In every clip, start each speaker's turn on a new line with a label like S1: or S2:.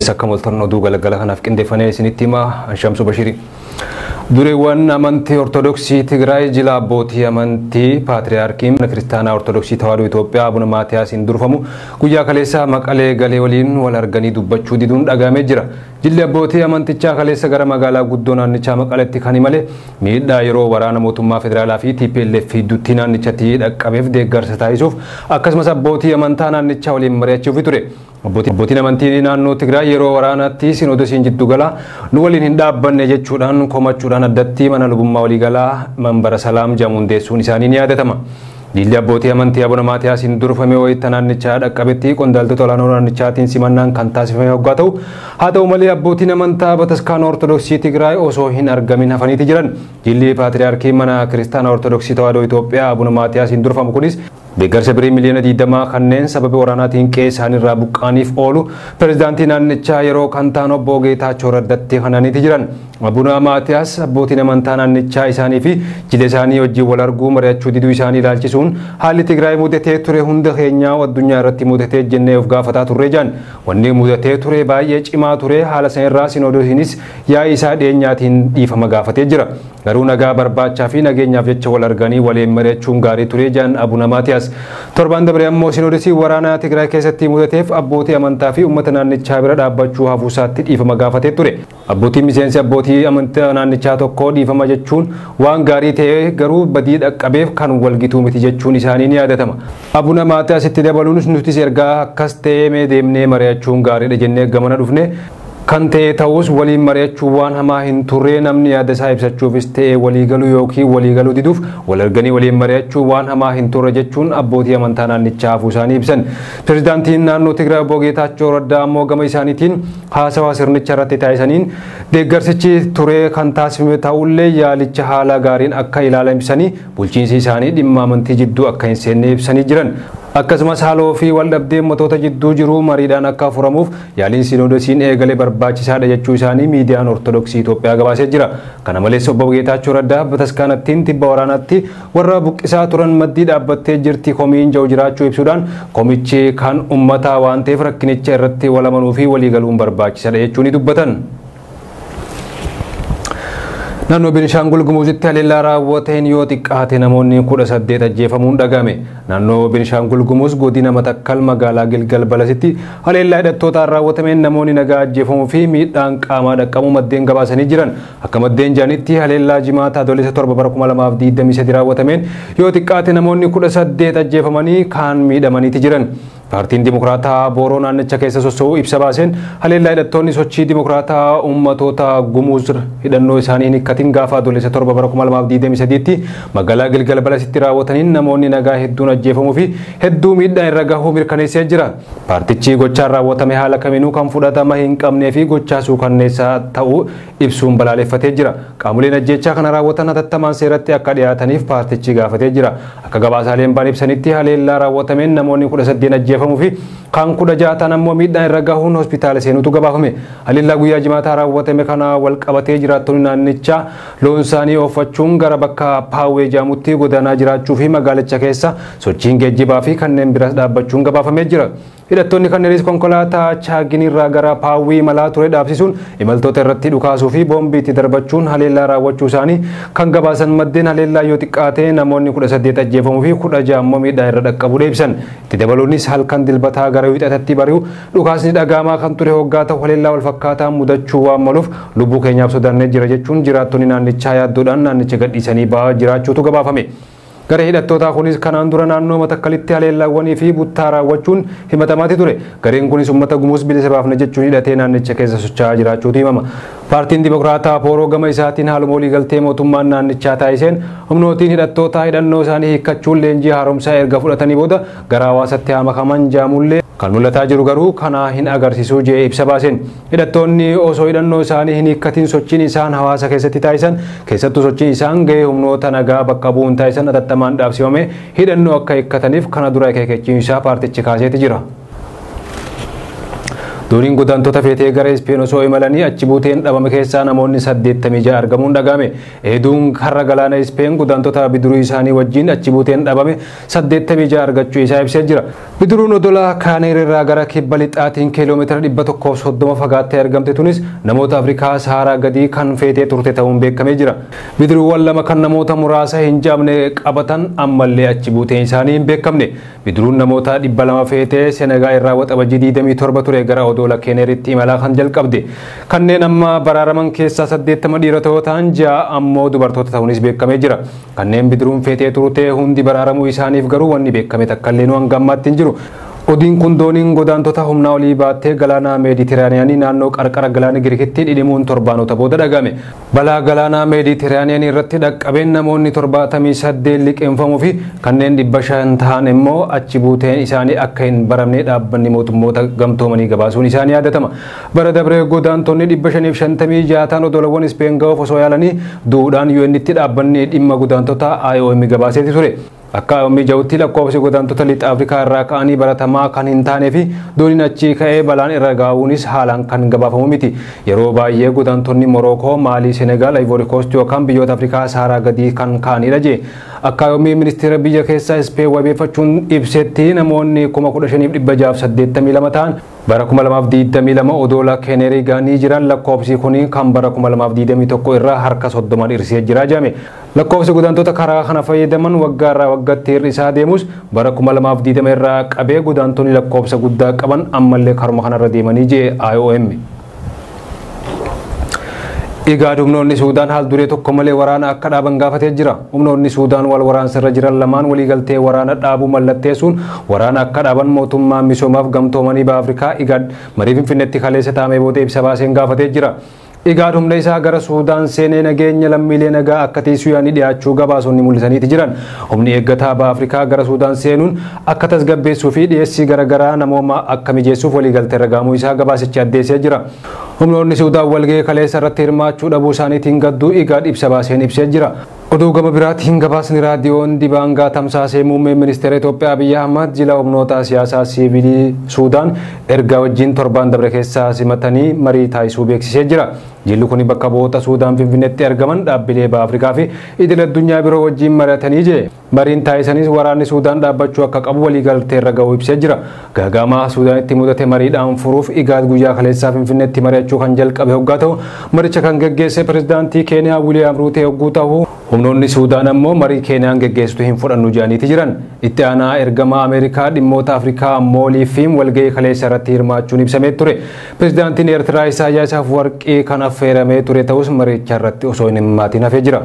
S1: Akka moltoon oduu galgala kanaaf qindeeffannee isinitti hima Shamsu Bashirii. Dureewwan amantii Ortodoksii Tigraay jila abbootii amantii Paatriyaarkii mana Kiristaanaa Ortodoksii Tawaahidoo Itoophiyaa Abuna Maatiyaasiin durfamu guyyaa kaleessa Maqalee galee waliin wal arganii dubbachuu diduun dhagahamee jira. Jilli abbootii amantichaa kaleessa gara magaalaa guddoo naannichaa Maqaleetti kan imale miidhaa yeroo waraana mootummaa federaalaa fi TPLF gidduutti naannichatti dhaqqabeef deeggarsa taasisuuf akkasumas abbootii amantaa naannichaa waliin mari'achuuf ture. Abbootiin amantii naannoo Tigraay yeroo waraanaatti sinoodosiin jiddu galaa nu waliin hin dhaabbanne jechuudhaan komachuudhaan addatti mana lubummaa waliigalaa Manbara Salaam jedhamu hundeessuun isaanii ni yaadatama. Jilli abbootii amantii Abuna Maatiyaasiin durfame wayita naannichaa dhaqqabetti qondaaltota olaanoo naannichaatiin simannaan kan taasifame hoggaa ta'u, haa ta'u malee abbootiin amantaa bataskaana Ortodoksii Tigraay osoo hin argamin hafaniiti jiran. Jilli Paatriyaarkii mana Kiristaanaa Ortodoksii Tawaahidoo Itoophiyaa Abuna Maatiyaasiin durfamu kunis deeggarsa birrii miliyoona 20 kanneen sababa waraanaatiin qe'ee isaaniirraa buqqaaniif oolu pirezidaantii naannichaa yeroo kan ta'an obbo Geetaachoo Raddatti kananiiti jiran. Abuna Maatiyaas abbootiin amantaa naannichaa isaanii fi jila isaanii wajjin wal arguu mari'achuu diduu isaanii ilaalchisuun haalli Tigraay mudatee ture hunda keenyaa addunyaa irratti mudatee jennee of gaafataa turre jedhan. Wanni mudatee ture baay'ee cimaa ture, haala sanirraa sinoodosiinis yaa'ii isaa dhiyeenyaatiin dhiifama gaafatee jira. Garuu nagaa barbaachaa fi nageenyaaf jecha wal arganii waliin mari'achuun gaarii ture jedhan Abuna Maatiyaas. Torban dabre ammoo sinoodosii waraana Tigraay keessatti mudateef abbootii amantaa fi uummata naannichaa bira dhaabbachuu hafuusaatti dhiifama gaafatee ture. Abbootiin miseensi abbootii amantaa naannichaa tokko dhiifama jechuun waan gaarii ta'e garuu badii dhaqqabeef kan walgituu miti jechuun isaanii ni yaadatama. Abuna Maatiyaas itti dabaluunis nutis ergaa akkas ta'ee mee deemnee mari'achuun gaariidha jennee gamana dhufne kan ta'e ta'us waliin mari'achuu waan hamaa hin turre, namni yaada isaa ibsachuufis ta'e waliigaluu yookiin waliigaluu diduuf wal arganii waliin mari'achuu waan hamaa hin turre jechuun abbootii amantaa naannichaa hafuu isaanii ibsan. Pirezidaantiin naannoo Tigraay obbo Geetaachoo Raddaa ammoo gama isaaniitiin haasawaa sirnicha irratti taasisaniin deeggarsichi turee kan taasifame ta'ullee yaalicha haala gaariin akka ilaalan ibsanii bulchiinsi isaanii dhimma amantii jidduu akka hin seenne ibsanii jiran. Akkasumas haaloo fi wal dhabdee uummattoota jidduu jiru mariidhaan akka furamuuf yaaliin sinoodosiin eegale barbaachisaadha jechuu isaanii miidiyaan Ortodoksii Itoophiyaa gabaasee jira. Kana malees obbo Geetaachoo Raddaa bataskaanattiin tibba waraanaatti warra buqqisaa turan maddii dhaabbattee jirti komiin jiru jiraachuu ibsuudhaan komichi kan uummataa waan ta'eef rakkinicha irratti wal amanuu fi waliigaluun barbaachisaadha jechuun ni dubbatan. Naannoo Beenishaangul Gumuzitti haleellaa raawwateen yoo xiqqaate namoonni 18 ajjeefamuun dhagahame. Naannoo Beenishaangul Gumuz godina Matakkal magaalaa Gilgal Balasitti haleellaa hidhattootaan raawwatameen namoonni nagaa ajjeefamuu fi miidhaan qaamaa dhaqqabuu maddeen gabaasanii jiran. Akka maddeen jedhanitti haleellaa jimaata Adoolessa 7 bara 2023 raawwatameen yoo xiqqaate namoonni 18 ajjeefamanii kaan miidhamaniiti jiran. Paartiin Dimokiraataa Booroo naannicha keessa soso'uu ibsa baaseen haleellaa hidhattoonni sochii Dimokiraataa uummattoota Gumuz hidhannoo isaanii hin hiikkatin gaafa Adoolessa 7 bara 2023tti magaalaa Gilgal Balasitti raawwataniin namoonni nagaa hedduun ajjeefamuu fi hedduu miidhaan irra gahuu mirkaneessee jira. Paartichi gochaan raawwatame haala kamiinuu kan fudhatama hin qabnee fi gochaa suukanneessaa ta'uu ibsuun balaaleffatee jira. Qaamoleen ajjeechaa kana raawwatan hatattamaan seeratti akka dhiyaataniif paartichi gaafatee jira. Akka gabaasaaleen baan ibsanitti haleellaa raawwatameen namoonni 18 ajjeefamuu fi kan 16 ta'an ammoo miidhaan irra gahuun hospitaala seenuutu gabaafame. Haleellaa guyyaa jimaataa raawwatame kana wal qabatee jiraattonni naannichaa loon isaanii ooffachuun gara bakka Paawwee jedhamutti godaanaa jiraachuu fi magaalicha keessa sochiin geejjibaa fi kanneen biraas dhaabbachuun gabaafamee jira. Hidhattoonni kanneenis konkolaataa chaaginirraa gara Paawwii imalaa ture dhaabsisuun imaltoota irratti dhukaasuu fi boombii itti darbachuun haleellaa raawwachuu isaanii kan gabaasan maddeen haleellaa yoo xiqqaate namoonni 18 ajjeefamuu fi 16 ammoo miidhaa irra dhaqqabuu ibsan. Itti dabaluunis halkan dilbataa gara wiixatatti bari'u dhukaasni dhagaamaa kan ture hoggaa ta'u haleellaa wal fakkaataa mudachuu waan maluuf lubbuu keenyaaf sodaannee jira jechuun jiraattonni naannichaa yaaddoodhaan naannicha gadhiisanii ba'aa jiraachuutu gabaafame. Garee hidhattootaa kunis kanaan dura naannoo Matakkalitti haleellaawwanii fi buttaa raawwachuun himatamaati ture. Gareen kunis uummata Gumuz bilisa baafna jechuun hidhatee naannicha keessa socho'aa jiraachuutu himama. Paartiin Dimokiraataa Booroo gama isaatiin haaluma waliigaltee mootummaan naannichaa taasiseen humnootiin hidhattootaa hidhannoo isaanii hiikkachuun leenjii haaromsaa erga fudhatanii booda gara hawaasatti haa makaman jaamullee kan mul'ataa jiru garuu kana hin agarsiisu jee ibsa baaseen. Hidhattoonni osoo hidhannoo isaanii hin hiikkatin sochiin isaan hawaasa keessatti taasisan keessattuu sochiin isaan gahee humnoota nagaa bakka bu'uun taasisan hatattamaan dhaabsifame hidhannoo akka hiikkataniif kana dura akeekkachiisuu isaa paartichi kaaseeti jira. Dooniin godaantota feetee gara Ispeen osoo imalanii achi buuteen dhabame keessaa namoonni 86 argamuun dhagahame. Eeduun karra galaana Ispeen godaantota bidiruu isaanii wajjin achi buuteen dhabame 86 argachuu isaa ibsee jira. Bidiruun odola Kaaneer irraa gara kibba lixaatiin kiiloomeetira 130 fagaattee argamte tunis namoota Afrikaa Saharaa gadii kan feetee turte ta'uun beekamee jira. Bidiruuwwan lama kan namoota muraasa hin jaamne qabatan ammallee achi buuteen isaanii hin beekamne. Bidiruun namoota 200 feetee Senegaal irraa waxabajjii 27 ture gara odola Keeneeritti imalaa kan jalqabde. Kanneen amma baraaraman keessaa 80 dhiirota yoo ta'an 6 ammoo dubartoota ta'uunis beekamee jira. Kanneen bidiruun feetee turte hundi baraaramuu isaaniif garuu wanni beekame takka illee hanga ammaatti hin jiru. Odiin kun dooniin godaantota humnaa olii baattee galaana Meeditiraaniyaanii naannoo qarqara galaana Giriikitti dhidhimuun torbaanota booda dhagame. Balaa galaana Meeditiraaniyaanii irratti dhaqqabeen namoonni 78 liqeeffamuu fi kanneen 500 ta'an immoo achi buuteen isaanii akka hin baramne dhaabbanni mootummoota gamtoomanii gabaasuun isaanii yaadatama. Bara dabree godaantonni 556 ta'an odolawwan Ispeen ga'uuf osoo yaalanii duudhaan UN'tti dhaabbanni dhimma godaantota IOM gabaaseeti ture. Akka IOM jawutti lakkoofsi godaantota lixa Afrikaa irraa ka'anii baratamaa kan hin taanee fi dooniin achii ka'ee balaan irra gahuunis haalaan kan gabaafamu miti. Yeroo baay'ee godaantonni Morookoo, Maalii, Senegaal, Ivory Coast yookaan biyyoota Afrikaa Saharaa gadii kan ka'anidha jee. Akka IOM ministeera biyya keessaa Ispeen wabeeffachuun ibsetti namoonni 15,682 ta'an bara 2022 odola Keenerii ga'anii jiran lakkoofsi kun kan bara 2021 irraa harka 30 dhirsee jira jedhame. Lakkoofsi godaantota karaa kana fayyadaman waggaa irraa waggaatti hir'isaa deemus bara 2020 irraa qabee godaantonni lakkoofsa guddaa qaban ammallee karuma kanarra deemanii jee IOM. Egaa humnoonni Suudaan haal duree tokko malee waraana akka dhaaban gaafatee jira. Humnoonni Suudaan wal waraansarra jiran lamaan waliigaltee waraana dhaabuu mallatteessuun waraana akka dhaaban mootummaa misoomaaf gamtoomanii baha Afrikaa IGAD marii Finfinneetti kaleessa taa'amee booda ibsa baaseen gaafatee jira. IGAD humna isaa gara Suudaan seenee nageenya lammiilee nagaa akka tiisuu yaanii dhiyaachuu gabaasonni mul'isaniiti jiran. Humni eeggataa baha Afrikaa gara Suudaan seenuun akka tasgabbeessuu fi dhiyeessii garaagaraa namooma akka mijeessuuf waliigaltee irra gahamuu isaa gabaasichi addeessee jira. Humnoonni Suudaan walgahii kaleessa irratti hirmaachuu dhabuu isaaniitiin gadduu IGAD ibsa baaseen ibsee jira. Oduu gama biraatiin gabaasni raadiyoon Dibaangaa tamsaasee muummeen ministeera Itoophiyaa Abiyyi Ahmad jila humnoota siyaasaa siivilii Suudaan ergaa wajjin torbaan dabre keessaa simatanii marii taasisuu beeksisee jira. Jilli kun bakka bu'oota Suudaan Finfinneetti argaman dhaabbilee baha Afrikaa fi idil addunyaa biroo wajjin mari'atanii jee. Mariin taasisanis waraanni Suudaan dhaabbachuu akka qabu waliigaltee irra ga'uu ibsee jira. Gaaga'ama Suudaanitti mudate mariidhaan furuuf IGAD guyyaa kaleessaa Finfinneetti mari'achuu kan jalqabe hoggaa ta'u maricha kan geggeesse pirezidaantii Keeniyaa Wiiliyaam Ruutee hogguu ta'u humnoonni Suudaan ammoo marii Keeniyaan geggeessitu hin fudhannu jedhaniiti jiran. Itti aanaa ergamaa Ameerikaa dhimmoota Afrikaa Moolii fi walgahii kaleessa irratti hirmaachuun ibsamee ture. Pirezidaantiin Eertiraa Isaayyaas Afwerqii kan affeeramee ture ta'us maricha irratti osoo hin hirmaatin hafee jira.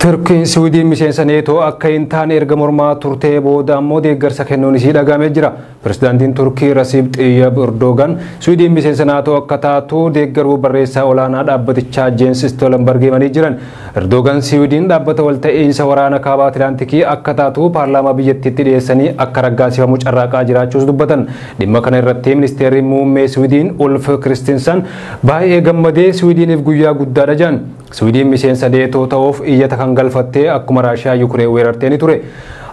S1: Turkiin Siwiidin miseensa neetoo akka hin taane erga mormaa turtee booda ammoo deeggarsa kennuun isii dhagahamee jira. Pirezidaantiin Turkii Rasiib Xiyyaab Erdogan Siwiidin miseensa naatoo akka taatu deeggaruu barreessaa olaanaa dhaabbatichaa Jeensi Stoltenberg himanii jiran. Erdogan Siwiidin dhaabbata walta'iinsa waraana kaaba Atlaantikii akka taatu paarlaamaa biyyattiitti dhiyeessanii akka raggaasifamu carraaqaa jiraachuus dubbatan. Dhimma kana irratti ministeerri muummee Siwiidin Ulf Kristinsson baay'ee gammadee Siwiidiniif guyyaa guddaadha jedhan. Siwiidin miseensa neetoo ta'uuf iyyata kan galfattee akkuma Raashiyaa Yukureen weerartee ni ture.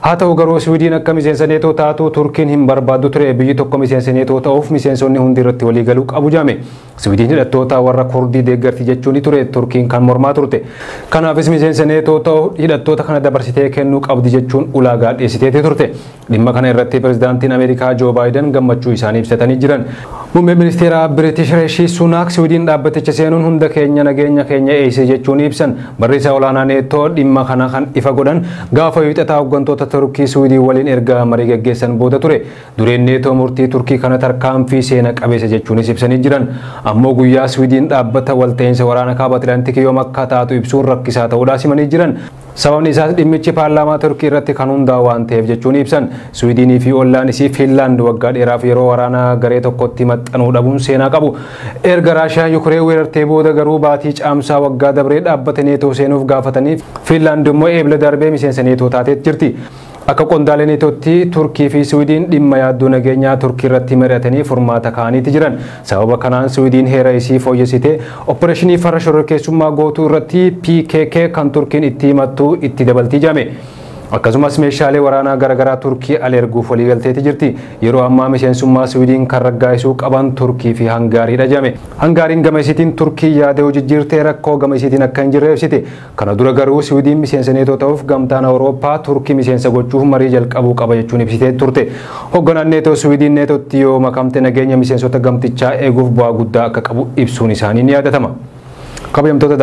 S1: Haa ta'u garuu Siwiidin akka miseensa neetoo taatu Turkiin hin barbaaddu ture. Biyyi tokko miseensa neetoo ta'uuf miseensonni hundi irratti waliigaluu qabu jedhame. Siwiidin hidhattoota warra Kurdii deeggarti jechuun ni ture Turkiin kan mormaa turte. Kanaafis miseensa neetoo ta'u hidhattoota kana dabarsitee kennuu qabdi jechuun ulaagaa dhiyeessiteeti turte. Dhimma kana irratti pirezidaantiin Ameerikaa Joo Baayiden gammachuu isaanii ibsatanii jiran. Muummeen ministeera Biriitish Rishi Sunaak Siwiidin dhaabbaticha seenuun hunda keenya nageenya keenya eeysise jechuun ibsan. Barreessaa olaanaa neetoo dhimma kana kan ifa godhan gaafa wiixataa hooggantoota Turkii Siwiidin waliin erga marii geggeessan booda ture. Dureen neetoo murtii Turkii kana tarkaanfii seena qabeessa jechuunis ibsanii jiran. Ammoo guyyaa Siwiidin dhaabbata walta'iinsa waraana kaaba Atlaantikii yoom akka taatu ibsuun rakkisaa ta'uudhaa simanii jiran. Sababni isaas dhimmichi paarlaamaa Turkii irratti kan hundaa'u waan ta'eef jechuun ibsan. Siwiidinii fi ollaan isii Fiinlaand waggaa dheeraaf yeroo waraanaa garee tokkotti maxxanuu dhabuun seenaa qabu. Erga Raashiyaan Yukureen weerartee booda garuu baatii caamsaa waggaa dabree dhaabbata neetoo seenuuf gaafatanii Fiinlaand immoo eebla darbee miseensa neetoo taateet jirti. Akka qondaalee neetootti Turkii fi Siwiidin dhimma yaaddoo nageenyaa Turkii irratti mari'atanii furmaata kaa'aniiti jiran. Sababa kanaan Siwiidin heera isii fooyyessitee opereeshinii farra shororkeessummaa gootuu irratti PKK kan Turkiin itti himattu itti dabaltii jedhame. Akkasumas meeshaalee waraanaa garaagaraa Turkii ala erguuf waliigalteeti jirti. Yeroo ammaa miseensummaa Siwiidin kan raggaasisuu qaban Turkii fi Hangaariidha jedhame. Hangaariin gama isiitiin Turkii yaada hojii jijjiirtee rakkoo gama isiitiin akka hin jirre ibsite. Kana dura garuu Siwiidin miseensa neetoo ta'uuf gamtaan Awurooppaa Turkii miseensa gochuuf marii jalqabuu qaba jechuun ibsitee turte. Hoogganaan neetoo Siwiidin neetootti yoo makamte nageenya miseensota gamtichaa eeguuf bu'aa guddaa akka qabu ibsuun isaanii ni yaadatama. Kabajamtoota